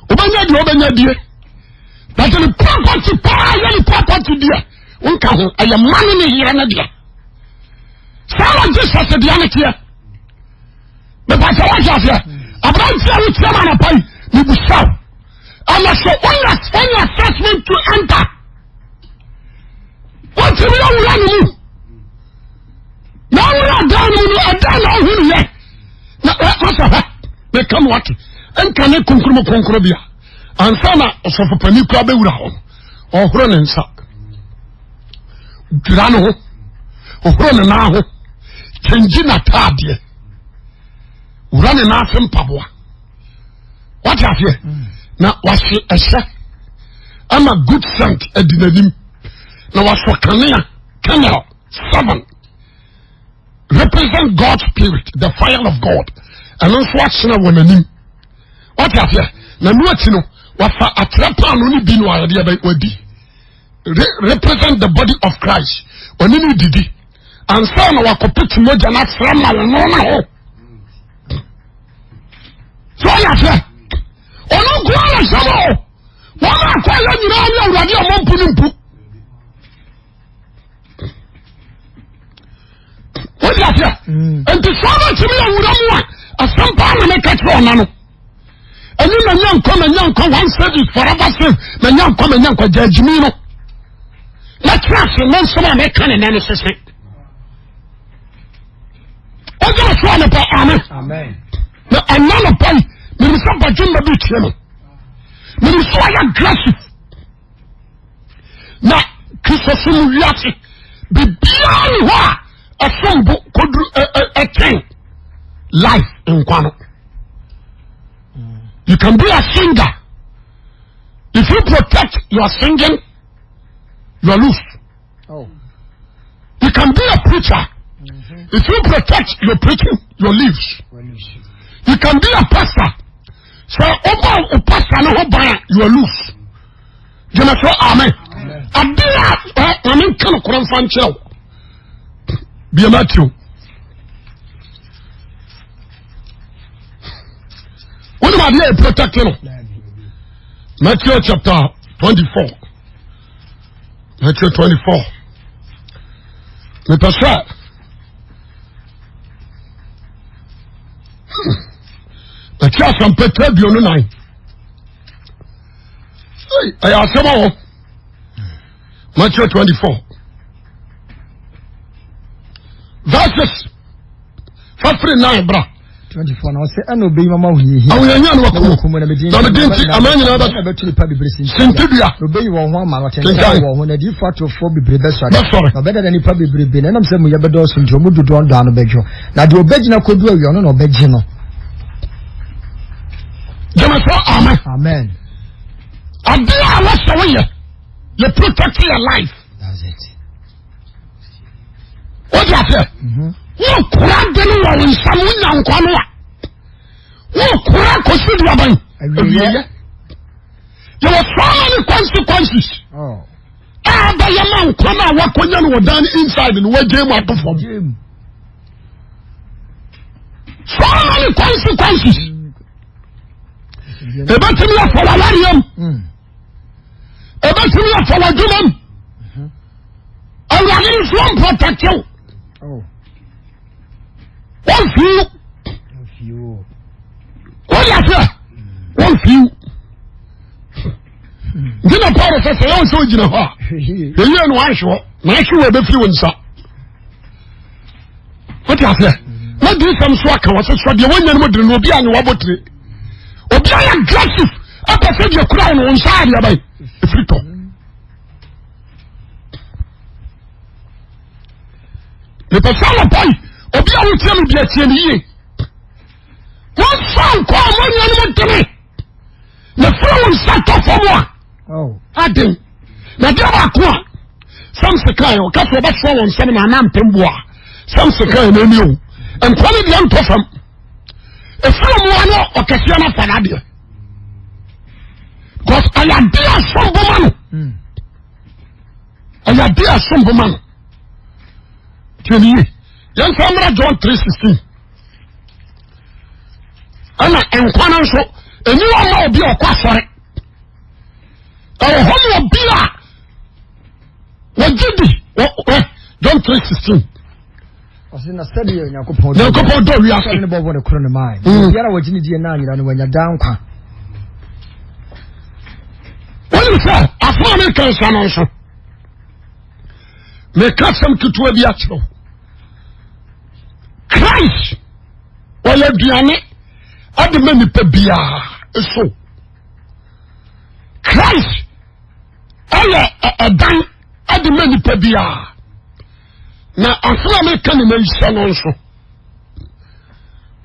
wobɛnya deɛ wobɛnya die but ne property paa yɛ ne property deɛ wonka ho ɛyɛ ma ne ne yere no deɛ saa na Jesus deɛ ne teɛ mepatɛ woahwɛ aseɛ aberanteɛ a wotia ma anapa yi mebusa wo. Ɛna sɛ wonya wonya assessment to enter. Wotumi awura ne mu. Na awura dan no mu no ɛdan na ɔhu ne yɛ. Na wɔsɛ hɔ meka mo ate nka ne kronkron mu kronkron bia. Ansa na ɔsɔfo panin kura bɛwura hɔ no ɔhoro ne nsa. Dwira ne ho. Ɔhoro ne nan ho. Kyɛngyi n'ataadeɛ. Wura ne nan ase mpaboa. Wate aseɛ? Na wahye ɛhyɛ ama good scent adi n'anim. Na wasɔ kanea candle seven represent God's spirit, the fire of God. Ɛno nso ahyena wɔ n'anim. Wate aseɛ? Na ɛno akyi no wafa atrɛ paano no bi no ayɛdeɛ bɛ wadi represent the body of Christ. Ɔne ne didi ansa na wakɔpete mogya no afra ma ɔno ne ho. So ɔyɛ aseɛ? Ɔno nko ara sɛm o. Wɔn a akɔ yɛ nyinaa ne awurade a wɔmpu ne mpu. Wọ́n aseɛ. Mm. Nti sọ ɔbɛ tumi yɛ wura mu a asɛm paa na meka kyerɛ ɔna no. Ɛni na nya nkwa na nya nkwa one save is forever save na nya nkwa na nya nkwa gya agyimi no. Na kyerɛ ase ne nsɛm a meka ne nɛ ne sese. Wọ́n so anɔpa amen. Na ɛna anɔpa yi mìíràn sɛ badwemba bi tie no. Mìíràn sɛ ɔyɛ aggressive. Na kristosom wiase biribiara ni hɔ a ɛsom bo koduru ɛkyɛn life nkwa no. You can be a singer. If you protect your singing, you are loose. Oh. You can be a preacher. Mm -hmm. If you protect your preaching, your leaves. You can be a pastor. So over o pastor no ho ban you are loose. Gyina so amen. Ade a ɛ maame nka no korɔ nfa nkyerɛ wo. Bia Matthew. Wọ́n mu adeɛ yɛ protect no. Matthew chapter 24. Matthew 24. Mepɛ sɛ Matthew asɛmpɛtɛ 24. Ɛyɛ asɛm a wɔ Matthew 24 verses fafiri 9 bra. 24 na ɔsɛ ɛna obeyi mama ahohiahia ahohiahia na wakum na mede nti aman nyinaa bɛ bɛto nipa bebree sintidua na obeyi wɔn ho ama na ɔtɛntɛn wɔn ho na adiifo atorofoɔ bebree bɛsɔre bɛsɔre na ɔbɛdada nipa bebrebe na ɛnam sɛ muyɛ bɛdɔɔso nti ɔmo dodoɔ dɔ ano bɛdwo na deɛ ɔbɛgyina kodu awia ɔno na ɔbɛgye no. Gyeme so amen. Amen. Ade a wɔsɛ woyɛ yɛ protect your life. That's it. Wọ́n aseɛ. Wọ́n kura de no wɔ nsa no wonya nkwa no a. Wọ́n kura kɔsi di aban. Awieɛ. Yɛwɔ so many consequences. Oh. A bɛyɛ ma nkwa no a wakɔnya no wɔ dan inside no wagye mu ato fam. So many consequences. Ebetumi afa w'awareɛ mu. Hmm. Ebetumi afa w'adwuma mu. Hmm. Awurade nso mprotect wo. Oh. Wɔnfiw. Wɔyɛ aseɛ. Wɔnfiw. Nti na Paul sɛ sɛ yɛn sɛ ogyina hɔ a, yɛyɛ no ahwɛ hɔ na ahwɛ wɔ ebefiri wɔn nsa. Wote aseɛ? Na diisɛm so aka wɔ sɛ sɔ deɛ wɔnya no mu dene no obi a ne wabɔ tire. Obi ayɛ aggressive ɛpɛ sɛ deɛ kura wɔn wɔn nsa adeɛ bɛyɛ efiri tɔ. Mepɛ sɛ anɔpa yi obi a wotie me deɛ tie me yie. Wɔmfa nkɔ a wɔnya no mu dene. Na firi wo nsa tɔ fam a oh. aden na deɛ baako a samson kan ɔka sɛ ɔbɛsoa wɔn nsɛm na ana mpem boa samson kan na ɛni o nkwa no deɛ ntɔ fam efiri mu ano ɔkɛseɛ no afa n'adeɛ because ɛyɛ adeɛ asom bo ma no hmm. ɛyɛ adeɛ asom bo ma no tiɛ ni yie yɛn nsa mmerɛ John 3:16. Ɛna nkwa no nso ɛni hɔ ma obi a ɔkɔ asɔre ɛwɔ hɔ ma obi a wɔgye di wɔ John 3:16. Ɔsɛ na sɛdeɛ Onyankopɔn Nyankopɔn dɔ wiase ne bɔbɔ ne koro ne maa mm. obiara wɔgye ne die na anyera no wanya daa nkwa. meka nsa no nso meka asɛm ketewa bi akyerɛ wo. Christ ɔyɛ aduane ade ma nipa biara so. Christ ɛyɛ ɛdan ade ma nipa biara. Na asɛm a meka ne nhyɛ no nso.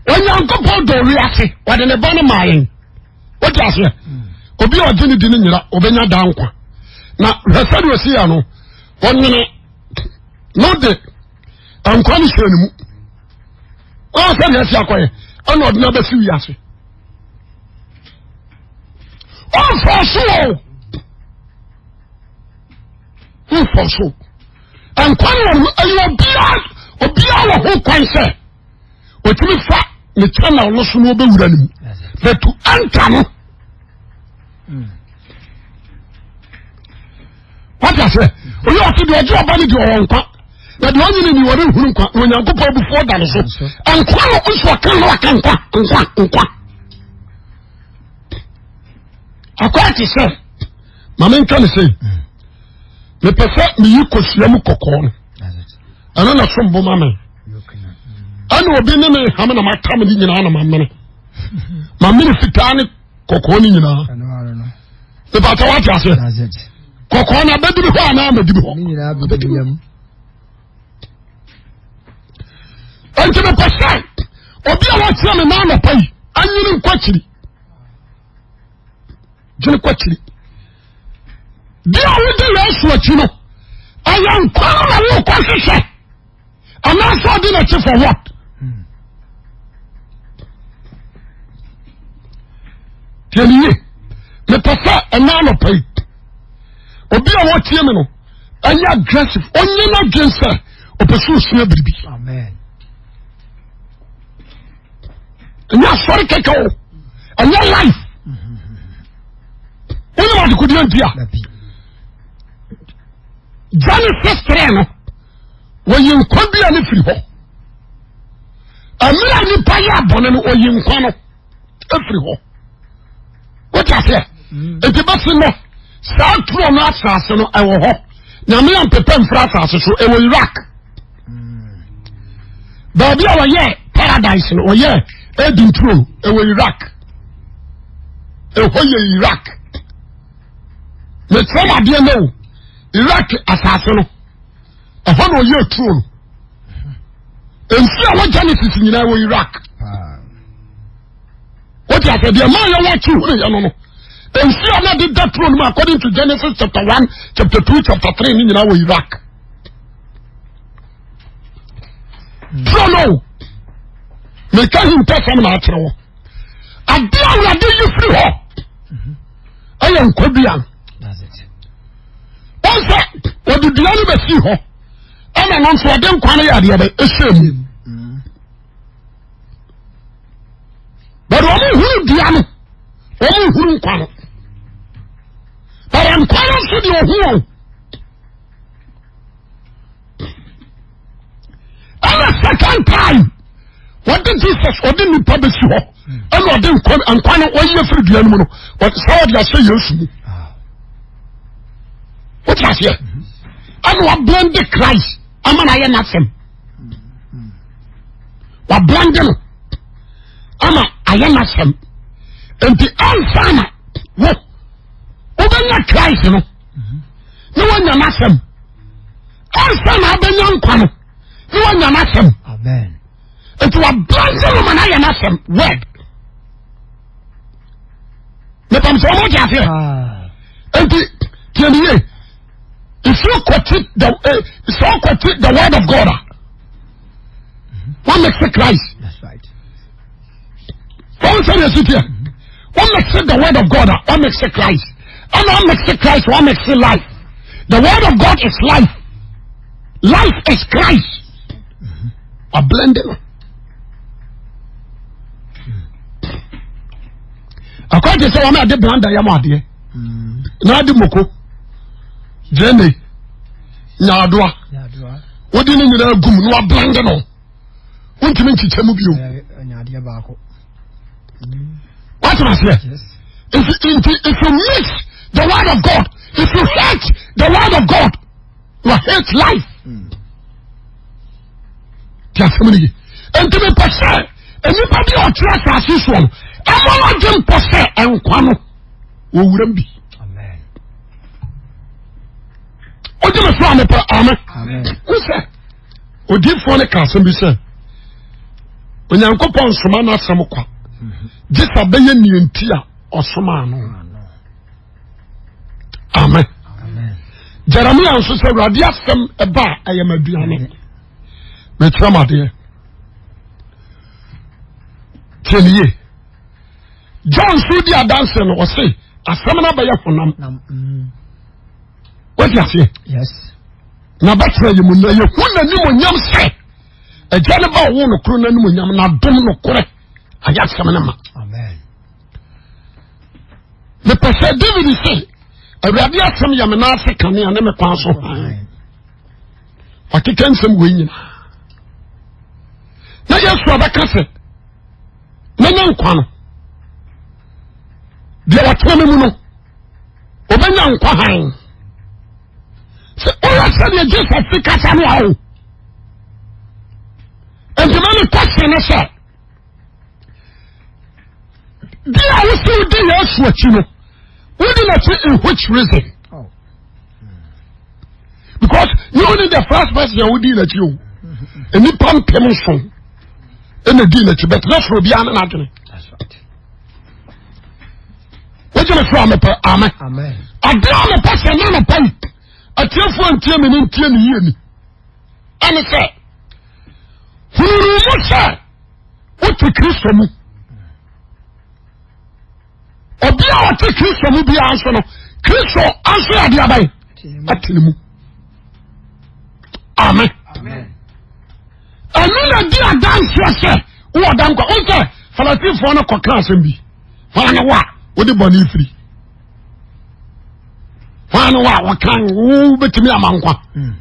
Onyankopɔn dɔ wiase ɔde ne ba no maa yɛn. Wote aseɛ? Obi a ɔgye ne di no nyina ɔbɛnya daa nkwa. Na hwɛ sɛdeɛ ɔsi yɛ no, ɔnwene no de nkwa no hyɛ ne mu. Ɔn sɛdeɛ asi akɔyɛ ɛna ɔde no abɛsi wiase. Ɔmfa so o. Ɔmfa so. Nkwa no wɔ no ɛyɛ obiara obiara wɔ ho kwan sɛ otumi fa ne channel no so na ɔbɛwura no mu but to enter no wate aseɛ oyɛ ɔte deɛ ɔgye ɔba no deɛ ɔwɔ nkwa na deɛ ɔnyini ni wɔde nhunu nkwa na onyankopɔn abufuo da no so nkwa no nso ɔka no aka nkwa nkwa nkwa akwa te sɛ maame nka ne sɛ mepɛ sɛ meyi kosua mu kɔkɔɔ no ɛno na som bo ma me ɛna obi ne me ham na matam ne nyinaa na mamene mamene fitaa ne kɔkɔɔ ne nyinaa mepatɛ wate aseɛ kɔkɔɔ no abɛdiri hɔ anaa amɛdiri hɔ nti mepɛ sɛ obi a wɔkyerɛ me na anɔpa yi anyini nkɔ akyiri dwene kɔ akyiri deɛ a wodi Yesu akyi no ɛyɛ nkwa no na wokɔ hwehwɛ anaasɛ ɔde n'akyi for what tiɛniye mepɛ sɛ ɛna anɔpa yi obi a wɔtie me no ɛnyɛ aggressive ɔnyɛ n'adwen sɛ ɔpɛ sɛ ɔsua biribi ɛnyɛ asɔre kɛkɛ o ɛnyɛ life wonim adekodeɛ nti a Genesis 3 no wɔyi nkwa dua no firi hɔ mmerɛ a nipa yɛ abɔne no ɔyi nkwa no firi hɔ wote aseɛ mm. nti bɛsi no saa turo no asase no ɛwɔ hɔ nyame ampepɛ mfiri asase so ɛwɔ Iraq mm. baabi a wɔyɛ paradise no wɔyɛ Eden turo no ɛwɔ Iraq ɛhɔ yɛ Iraq mekyerɛ mu adeɛ no o Iraq asase no ɛhɔ na ɔyɛ turo no nsu a wɔ Genesis nyinaa wɔ Iraq wote asɛ deɛ maa yɛ wɔkye hunu yɛ no no nsu a na de da turo no mu according to Genesis chapter 1 chapter 2 chapter 3 ne nyinaa wɔ Iraq turo no meka hintasɛm na akyerɛ wɔ adeɛ a Awurade yi firi hɔ ɛyɛ nkwadua no wɔn sɛ wɔde dua no bɛsi hɔ ɛna no nso wɔde nkwa no yɛ adeɛ bɛ ɛhyɛ mu bɛde wɔn huru dua no wɔn huru nkwa no bɛde nkwa no nso deɛ ɔhu wɔn. ɛna second time wɔde jesus ɔde nipa bɛsi hɔ ɛna ɔde nkwa nkwa no ɔyi afiri dua no mu no sɛ ɔde ahyɛ yesu mu wote aseɛ ɛna wablende christ ama no ayɛ n'asɛm wablende no ama ayɛ n'asɛm nti ansa na wo wobɛnya christ no na woanya n'asɛm ansa na abɛnya nkwa no na wanya n'asɛm nti wabrante no ma no ayɛ n'asɛm word mepam sɛ ɔmo gye aseɛ ah. nti tiɛ ni yie if you quote the eh, sɛ ɔkɔte the word of God a wɔn mix Christ wɔn sɛ deɛ si teɛ wɔn mix the word of God a wɔn mix Christ ɛna wɔn mix Christ wɔn mix life the word of God is life life is Christ wablend no akɔyɛ te sɛ wɔn a yɛde blender yɛ mo adeɛ na ade moko gyene nyaadoa wode ne nyinaa gum na wablende no wontumi nkyekyɛ mu bio wate aseɛ nti if you mix the word of God if you hate hate life. Ti asɛm no ye. Nti mepɛ sɛ nnipa bi a ɔte asase soɔ no ɛma no agye mpɔ sɛ nkwa no wɔ wuram bi. Wogye me so a mepɛ amen. Wo sɛ odiifoɔ no ka asɛm bi sɛ Onyankopɔn nsoma n'asɛm kwa gye sɛ bɛyɛ nea nti a ɔsomaa no. Amen. Jeremia nso sɛ Awurade asɛm ɛba a ɛyɛ m'aduane. Mekyerɛ m adeɛ. Tie ne yie. John nso di adanse no ɔse asɛm no abɛyɛ honam. Mm. Wati aseɛ? Na bɛtena yɛ mu na yɛhu n'animonyam sɛ agya no ba ɔwo no koro n'animonyam na adom nokorɛ ayɛ asɛm no ma. Mepɛ sɛ David sɛ Awurade asɛm yɛ me nan ase kanea ne me kwan so hann. Wakeka nsɛm wei nyinaa. Na Yesu abɛka sɛ mene nkwa no. Deɛ ɔtena me mu no, ɔbɛnya nkwa hann. Sɛ ɔyɛ sɛdeɛ Jesus si kasa no a o. Nti ma ne kɔhyɛ ne sɛ di a wosi wodi Yesu akyi no wodi n'akyi in which reason? Oh. Because you only the first person a wodi n'akyi o. Nnipa mpem nson ɛna di n'akyi bɛtɛ na soro obiara ne n'adwene. Wogye me so a mepɛ amen. Ade a mepɛ sɛ na mepɛ yi atiefoɔ ntie me ne ntie me yie ni ɛne sɛ hunuru mu sɛ wote Kristo mu. Obi a ɔte Kristo mu biara nso no Kristo nso yɛ adeɛ aban ate ne mu. Amen. Ɛno na di adanseɛ sɛ wowɔ da nkwa. Wo sɛ Falatinfoɔ no kɔka asɛm bi. Hwan ne wo a wode bɔne firi? Hwan ne wo a wɔka wobɛtumi ama nkwa? Hmm.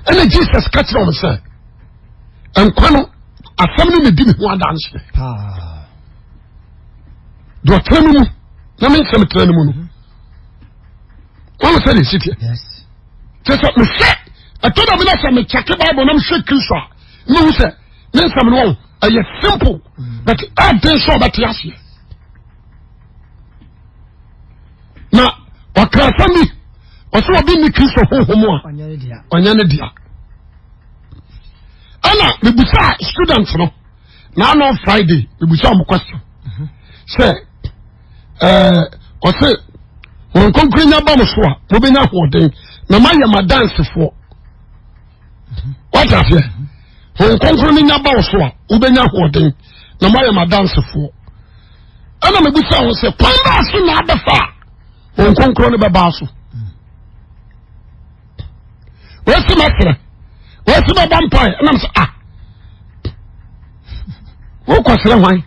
Ɛna Jesus ka kyerɛ wɔn sɛ nkwa no asɛm no na di me ho adanseɛ. Deɛ ɔtena no mu na me nsɛm tena no mu no. Wɔn sɛ deɛ ɛsi teɛ. Kyɛ sɛ mehwɛ ɛtɔ da bi na sɛ mekyɛke Bible na mehwɛ Kristo a mehu sɛ ne nsɛm no wɔn ɛyɛ simple but ɛden sɛ ɔbɛte aseɛ. Na ɔka asɛm bi ɔsɛ obi nni Kristo honhom a ɔnyɛ ne dea. Ɛna mebusa student no na ano Friday mebusa wɔn question sɛ ɛɛ ɔsɛ wɔn nkonkoro nya ba mo so a mobɛnya ahoɔden na mayɛ ma dansefoɔ wate aseɛ wɔn nkonkoro no nya ba wo so a wobɛnya ahoɔden na mayɛ ma dansefoɔ ɛna mebusa wɔn sɛ kwan baa so na abɛfa a wɔn nkonkoro no bɛbaa so wɔsi mɛsrɛ wɔsi bɛbɔ mpae ɛna mo sɛ ah wokɔsrɛ hwan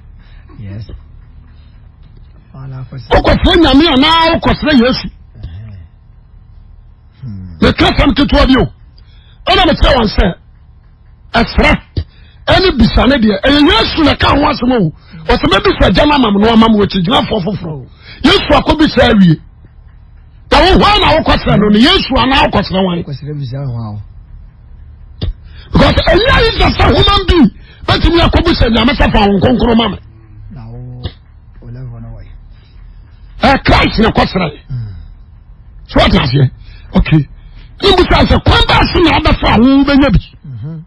wokɔsrɛ nyame anaa wokɔsrɛ yesu meka sɛm ketewa bi o ɛna mekyerɛ wɔn sɛ ɛsrɛ ɛne bisa ne deɛ ɛyɛ yesu na ɛka ho asɛm o ɔsɛ mɛbisa agya no amam no amam wɔ kyirigyinafoɔ foforɔ yesu akɔbisa awie na wo hwan na wokɔsrɛ no no yesu anaa wokɔsrɛ hwan because ɛnyɛ yi sɛ sɛ human being bɛtumi akɔbisa nyame sɛ fa wo nkonkron ma me ɛ Christ na kɔsrɛ so wate aseɛ okay ne mbisa sɛ kwan baa so na abɛfa a wo bɛnya bi mhm.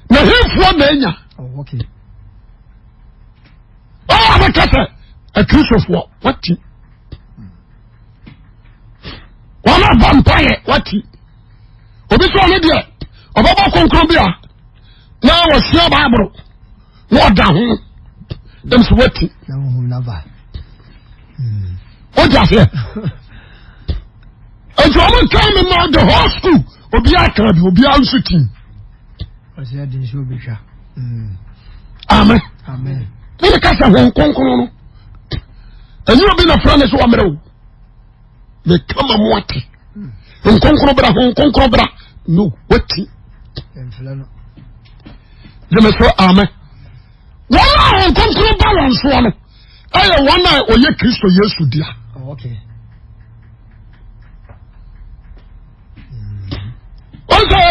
na hemfoɔ na anya ɔwɔ abɛka sɛ akristofoɔ wati wɔn abɔ mpaeɛ wati obi sɛ ɔno deɛ ɔbɛbɔ kronkron bi a na wɔsua baabolo na ɔda ho ɛm sɛ wati wọ́n aseɛ nti wɔn nkan mi ma the whole school obiara kan bi obiara nso ti. Amen. Ne de kasa wɔn nkonkron no ɛnyɛ obi na fura ne so wɔn mmerɛ o mɛ kama mu ate nkonkron bra ho nkonkron bra no wati. Gyeme so amen. Wɔn a wɔn nkonkron ba wɔn soɔ no ɛyɛ wɔn a wɔyɛ Kristo Yesu dea. Oh, okay.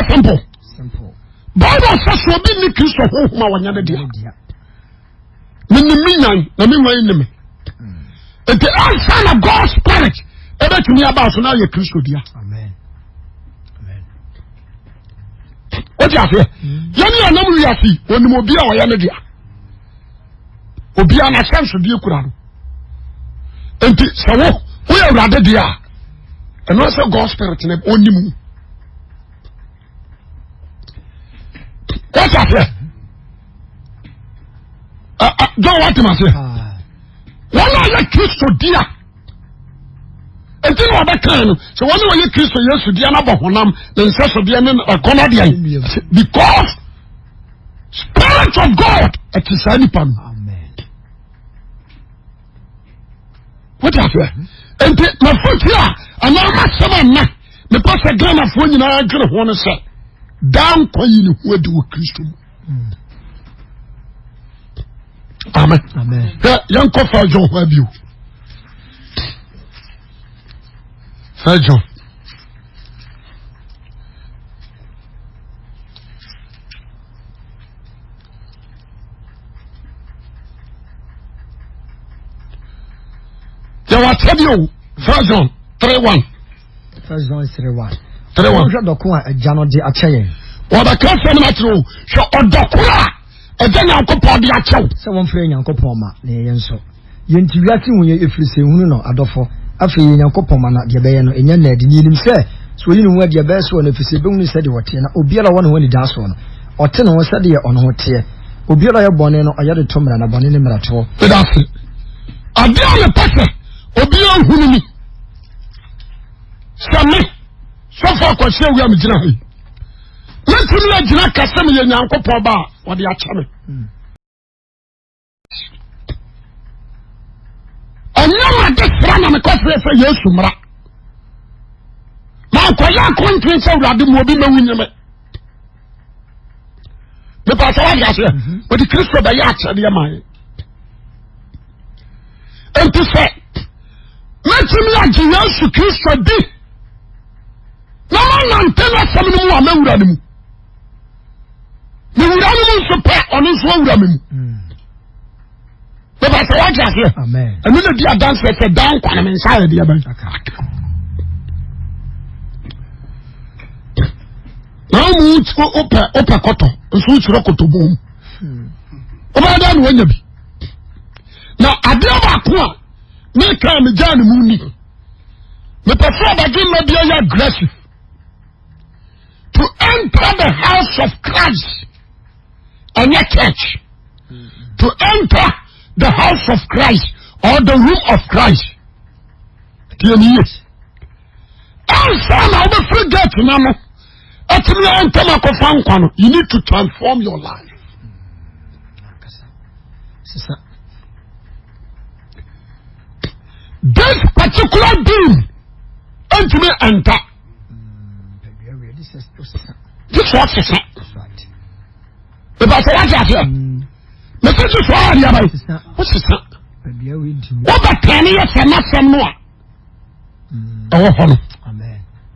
Ɛbɛyɛ simple. Bible sɛ sɛ obi nni Kristo honhom a wɔnyɛ ne dea. Menim me nyan na me nwan ne me. Nti ansa na God spirit ɛbɛtumi aba so na ayɛ Kristo dea. Wote aseɛ? Yɛne yɛnam wiase onim obi a ɔyɛ ne dea. Obiara n'ahyɛnsodeɛ kura no. Nti sɛ wo woyɛ awurade deɛ a ɛno sɛ God spirit na ɔnim mu. Wote aseɛ? John wate ma aseɛ? Wɔn a yɛ Kristo dea nti na ɔbɛkan no sɛ wɔn a wɔyɛ Kristo Yesu dea no abɔ honam ne nsɛsodeɛ ne akɔnɔdeɛ because spirit of God ɛte saa nipa no. Wote aseɛ? Nti mafotu a anaa masɛm a nnɛ mepɛ sɛ Ghanafoɔ nyinaa dwene ho no sɛ daa nkwa yi ne ho adi wɔ Kristo mu. Amen. Hwɛ yɛnkɔ First John hɔ abio. First John. Yɛwɔ akyɛdeɛ o. First John 3:1. First John 3:1. 3:1. Wohwɛ dɔko a agya no de akyɛ yɛn. Wɔbɛka asɛm no akyerɛ o. Hwɛ ɔdɔ koro a agya Nyankopɔn de akyɛ wo. Sɛ wɔmfrɛ Nyankopɔn ma na yɛyɛ nso. Yɛn nti wiase hu yɛn ɛfiri sɛ nhunu no, adɔfo. Afei yɛyɛ Nyankopɔn mma na deɛ ɛbɛyɛ no, ɛnyɛ nnɛ adi. Na yɛnim sɛ, sɛ ɔyi ne ho adi a, ɛbɛyɛ sɛ ɔno, ɛfiri sɛ yɛbɛhunu sɛdeɛ ɔteɛ. Na obiara a ɔwɔ ne ho anidaasoɔ no, ɔte ne ho sɛdeɛ ɔno ho teɛ. Obiara a ɔyɛ bɔne no, ɔyɛ de to mmara, na bɔne ne mmaratoɔ. Meda ase. Adeɛ a mepɛ sɛ obiara hunu ni sɛ me sɔfo akwasi awia megyina ha yi mɛtumi agyina ka sɛ meyɛ Nyankopɔn ba a wɔde akyɛ me. Hmm. Ɛnyɛ m'ade sra na mekɔfrɛ sɛ Yesu mmra. Mankɔyɛ akɔntene sɛ Awurade mu obi mɛwu nye me. Mepa sɛ wade aseɛ. Mhm. Wɔde Kristo bɛyɛ akyɛdeɛ ma yɛ. Enti sɛ mɛtumi agye Yesu Kristo di na manante n'asɛm no mu a mɛwura no mu. Mewura no mu nso pɛ ɔno nso awura me mu. Mm. Bɛba sɛ wate aseɛ. Ɛno na di adanseɛ sɛ daa nkwa no me nsa yɛ deɛ bɛn. Na wo mu wopɛ wopɛ kɔtɔ nso wokyerɛ kɔtɔ bom. Hmm. Wobɛyɛ dɛ na wanya bi. Na adeɛ baako a meka a megyaa ne mu ni. Mepɛ sɛ ɔbɛgye mma bi ayɛ aggressive to enter the house of Christ. Ɛnyɛ church. To enter the house of Christ or the room of Christ. Tiɛ ni yie. Ansa na wobɛfiri gate na no, ɛtumi ayɛ ntɛm akɔfa nkwa no, you need to transform your life. This particular being ɛntumi enter. Gye sɛ ɔsesa. Ìbá sɛ wájú aseɛ. Mɛsɛ gye sɛ ɔyɛ adeɛ abayi. Wosesa. Wobɛtɛn ne yɛ sɛ n'asɛm no a ɛwɔ hɔ no.